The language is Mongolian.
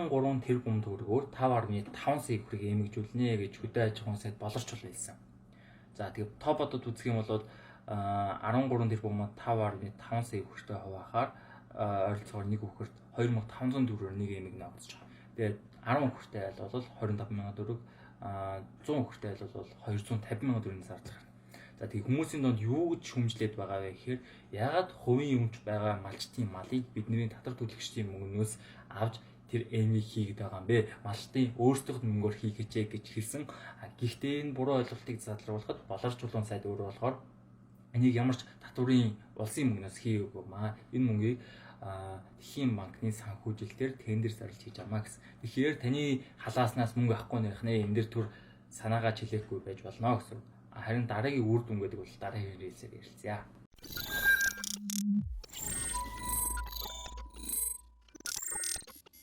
13 тэрбум төгрөгөөр 5.5 сая үхрийг эмгэгжүүлнэ гэж хөдөө аж ахуйн сайд болорч хэлсэн. За тэгээд топ бодод үзэх юм бол 13 тэрбумаар 5.5 сая үхэртэй хуваахаар ойролцоогоор нэг үхэрт 2500 төгрөгөөр нэг эмэг ногдож байгаа. Тэгээд 10 үхэртэй айл бол 25 мянган төгрөг, 100 үхэртэй айл бол 250 мянган төгрөгийн зардал гарна. За тэгээ хүмүүсийн донд юу гэж шүмжлээд байгаа вэ гэхээр яагаад хувийн өмч байгаа малчдын малыг бидний татвар төлөгчдийн мөнгнөөс авч тэр эмийг хийгээд байгаа юм бэ? Малчдын өөрсдийнх нь мөнгөөр хийх гэжээ гэж хэлсэн. Гэхдээ энэ буруу ойлголтыг задлруулахад болорч чулуун сайд өөрөө болохоор энийг ямар ч татварын улсын мөнгнөөс хийгээгүй маа. Энэ мөнгийг Дэлхийн банкны санхүүжилтээр тендер зарлж хийж амаа гэсэн. Тэгэхээр таны халааснаас мөнгө авахгүй нэх нэ энэ дэр төр санаагаа чилээхгүй байж болно гэсэн. Харин дараагийн үр дүн гэдэг бол дараагийн релизээр ярилцъя.